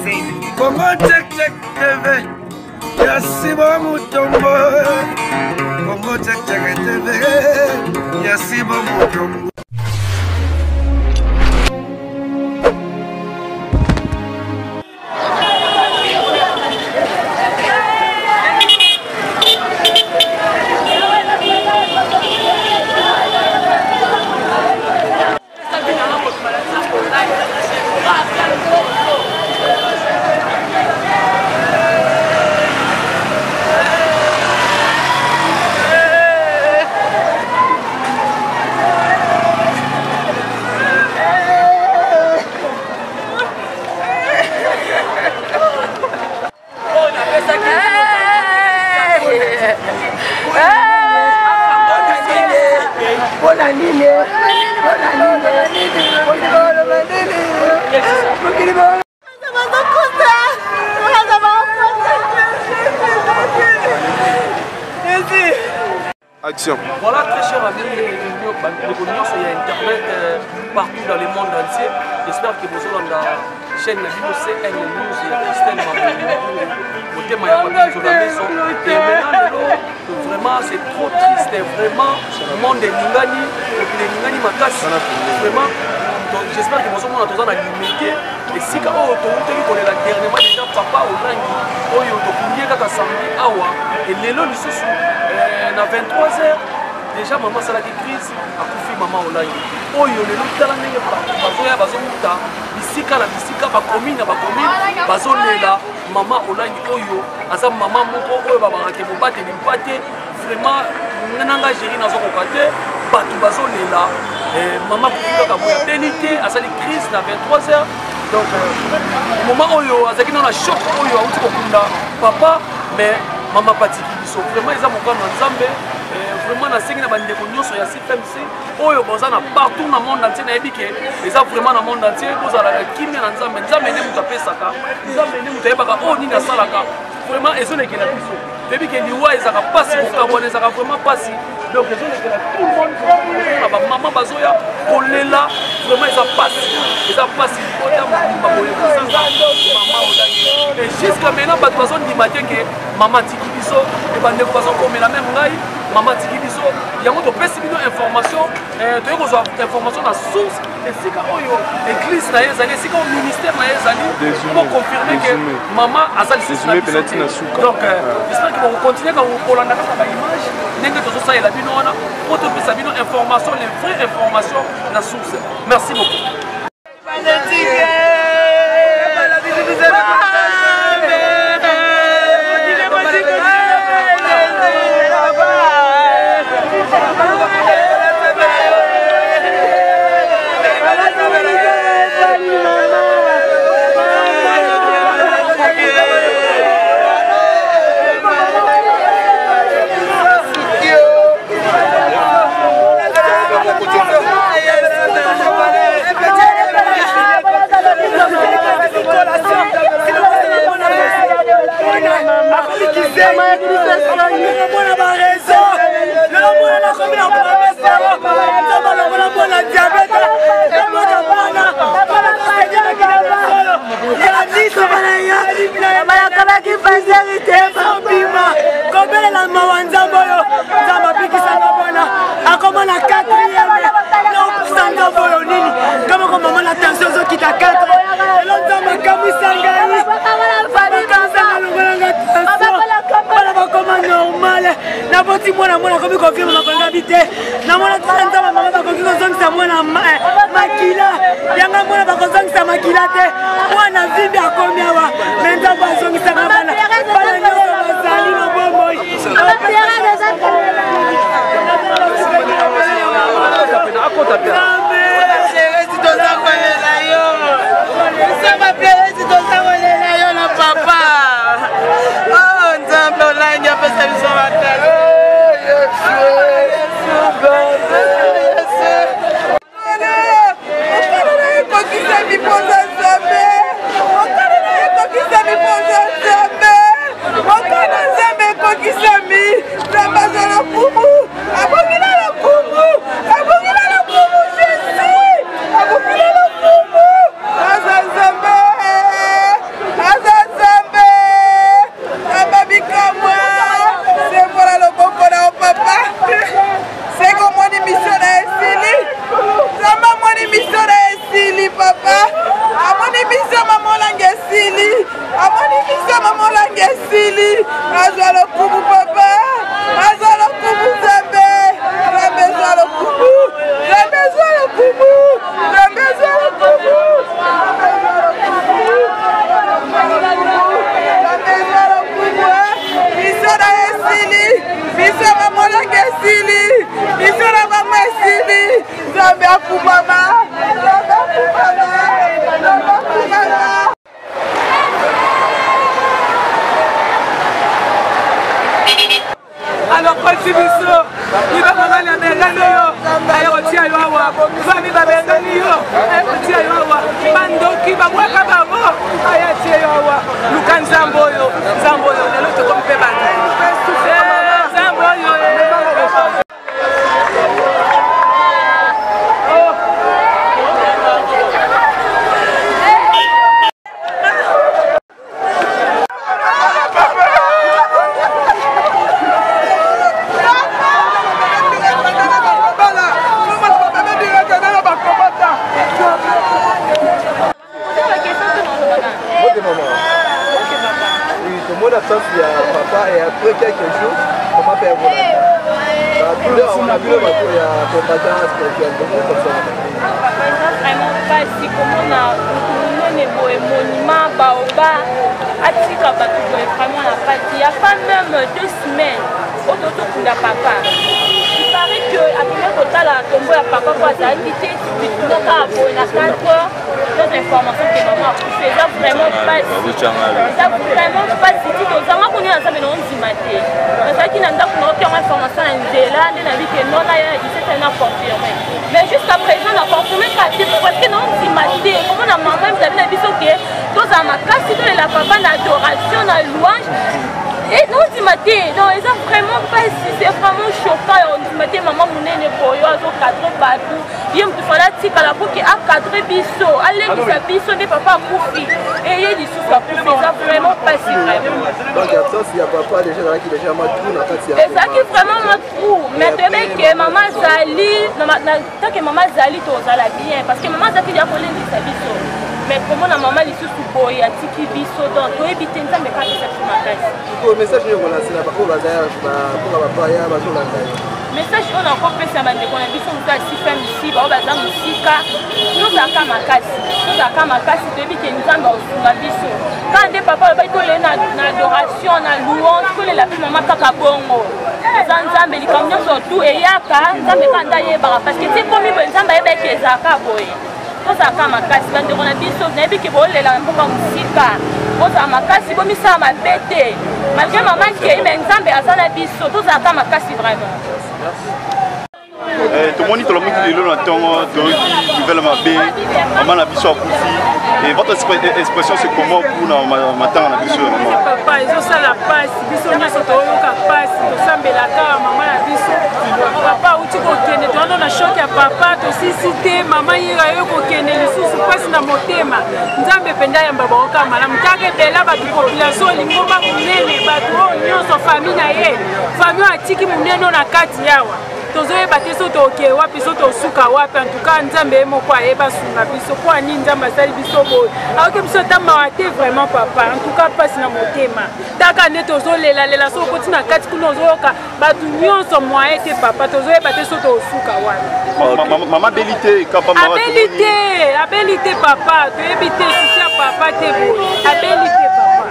Congo Check Check TV ya Sibo Mutombo. Congo Check Check TV ya Sibo Mutombo. Mpona nini? Mpona nini? Mokili Action. Voilà, très cher ami, nyonso ya internet partout dans le monde entier. J'espère que bozolanda chaîne na bino CN News ya Christelle Mamongo, motema ya bato na maison. Et maintenant lelo, vraiment c'est trop triste, vraiment monde eningani, mokili eningani makasi. Vraiment, donc j'espère que bozomona toza na limite esika oyo toutaki kolela dernièrement déjà papa Olangi oyo tokundi ye kaka samedi awa, et lelo lisusu na 23 heures déjà mama asalaki crise, akufi mama Olangi oyo. Lelo tala ndenge bato bazoya, bazomuta bisika na bisika, bacommune na bacommune, bazolela mama Olangi oyo aza mama moko oyo babakake mobateli mpate. Vraiment nanga géri nazokoka te, bato bazolela mama kufi kaka boye, abeli te, asali crise na 23 heures. Donc moment oyo azalaki nano na choc oyo auti kokunda papa, mais mama patiki biso. Vraiment eza mokano ya Nzambe. Vraiment nasengi na bandeko nyonso ya CFMC oyo boza na partout na monde entier, nayebi ke eza vraiment na monde entier, bozala na kimia na Nzambe. Nzambe nde moto apesaka, Nzambe nde moto ayebaka oyo nini asalaka. Vraiment ezolekela biso, toyebi ke liwa ezalaka mpasi, kokabwana ezalaka vraiment mpasi. Donc ezolekela tout le monde, na bamama bazoya kolela, vraiment eza mpasi, eza mpasi. Libota mobimba boye kozanga mama Olangi, et jusqu'à maintenant bato bazondima te ke mama atiki biso. E bandeko bazokomela meme ngai, mama atiki biso. Yango topesi bino information, toyei kozwa information na source, esika oyo église na ye ezali, esika oyo ministère na ye ezali, po confirmer ke mama aza lisusu na biso te. Donc j'espère ke bokocontinue kolanda kaka baimage ndenge tozosalela bino wana, po topesa bino information, les vraies informations na source. Merci beaucoup. Mwana bareseau lelo, mwana nakomi na promese yango, Nzambe alongola mwana diabete, ebota bana bayakamaki paseri te. Bima kobelela mawa, Nzambe oyo, Nzambe abikisanga mwana akoma na 4e naopusa. Nzambe oyo nini kamoko mama na tension ezokita 4. Lelo Nzambe akamwisa ngai, akamwisanga, alongolanga tension, bana bakoma normal. Naboti mwana, mwana akomi kovivre, makolingabi te. Namona tata Nzambe, mama bakoki kozongisa mwana makila yanga, mwana bakozongisa makila te, mwana vimbi akomi awa. Me Nzambe azongisaka bana, bana nyonso bazali na bomoi. Toza kolela yo, Nzambe, Pieresi, toza kolela yo na papa. Oh Nzambe, Olangi apesa biso makasi. Ekokisa mipoza Nzambe, mokano na ekokisa mipoza Nzambe, mokano Nzambe ekokisami. Nzambe aza lokumu, abongi na lokumu, abongi na lokumu, Jésus. Akoti biso libanga na bengani yo, aye kotia yo awa. Fami babengani yo, aye kotia yo awa. Bandoki babwaka bango, aye atie yo awa. Luka nzambe oyo, nzambe oyo lelo tokomi mpe bato. Nzambe oyo. Tomoni absence ya papa et après quelques jours mama mpe akolanda douleur wana, bino bato ya combattant spirituel bokokomisa? Papa, eza vraiment mpasi komona motu monene boye, monument baoba, atika bato boye, vraiment na pasi. Ya pas même 2 semaines oyo tokunda papa, il paraît que akende kotala tombo ya papa po azalaki te. Bituna kaka boye na 4 heures, deux informations ke mama akufi. Eza vraiment mpasi, eza vraiment mpasi. Ti tozanga kuna na Nzambe na ondima te. Nazalaki na ndako, naoki yango information na nzela nde nayebi ke nona ya 17 na confirmé, mais jusqu'à présent na confirmé ka te, parce que naondima te komona mama ezabi na biso ke tozala makasi, tolela papa na adoration, na louange, et naondima te. Donc eza vraiment mpasi, c'est vraiment choquant ya ondima te. Mama monene boyo azocadrer bato, ye motu fala atikala po ke acadrer biso, alekisa biso nde papa akufi, eye lisusu akufi. Eza vraiment mpasi, vraiment. Donc absence ya papa déjà ezalaki déjà mwa trou na kati ya Ezalaki vraiment mwa trou, mais toyebi ke mama azali. Tant que mama azali, tozala bien, parce que mama azalaki ya kolendisa biso. Mais komona mama lisusu boye atiki biso, donc toyebi te. Nzambe kaka apesa biso makasi. Sikoyo message nini okolasela baoyo baza mpoka bapaya bazolanda yo? Message oyo nakopesa bandeko na biso moto asifa misi, bao baza mosika, tozalaka makasi, tozalaka makasi. Toyebi ke Nzambe akosunga biso. Kaka nde papa alobaki, tolela na adoration, na louange, tolela mpe mama kaka bongo. Eza Nzambe, likambo nyonso tu eyaka, Nzambe kaka nde ayebaka, parce que ti ekomi boye, Nzambe ayebaki ezalaka boye. Tozalaka makasi, bandeko na biso. Nayebi ke bolela na mboka mosika, bozala makasi, bomisala mabe te. Malgré mama kei, mais Nzambe aza na biso. Tozalaka makasi vraiment. Tomoni, tolamuki lelo na ntongo, toyoki nouvelle mabe, mama na biso akufi. Et votre expression, c'est comment mpona matanga na biso ya mama? Papa, ezosala mpasi, biso nyonso toyoka mpasi. Tosambelaka mama na biso. Papa auti kokende, toando na choc ya papa, tosisi te. Mama yira yo kokende lisusu, mpasi na motema. Nzambe mpenza ayamba bango kaka malamu. Kaka ebela bato, population, lingomba monene, bato oyo nyonso, famille na ye, famille oyo atiki monene oyo na kati awa, tozoyeba te so tokee wapi, so tosuka wapi. Antuka Nzambe ye moko ayeba sunga biso. Mpo ani Nzambe asali biso boye? Aoki biso ata mawa te vraiment papa. Antuka mpasi na motema, taka nde tozolelalela. So okoti na kati kuna, ozoyoka bato nyonso, moyen te papa. Tozoyeba te so tosuka wapi. Mama abeli te kapa? Abeli te, abeli te papa. Toyebi te susi ya papa te boye. Abeli te papa,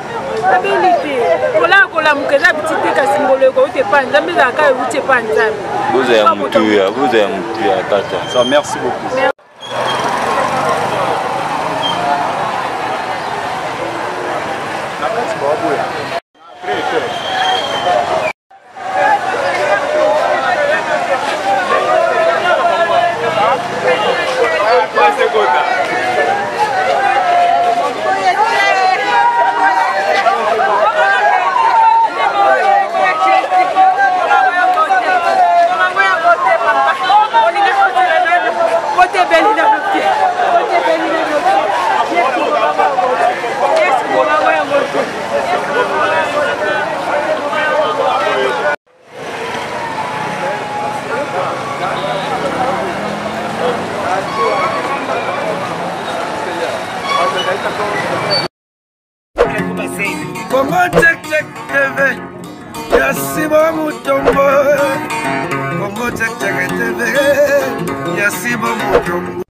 abeli te. Kolala kolamuka eza biti te, kasi ngolo ekouti epa Nzambe, ezalaka euti epa Nzambe. Boza ya mutuya, boza ya mutuya tata. Ça, merci beaucoup. Na kati bawaboya. Congo Check Check TV ya Sibo Mutombo, Congo Check Check TV ya Sibo Mutombo.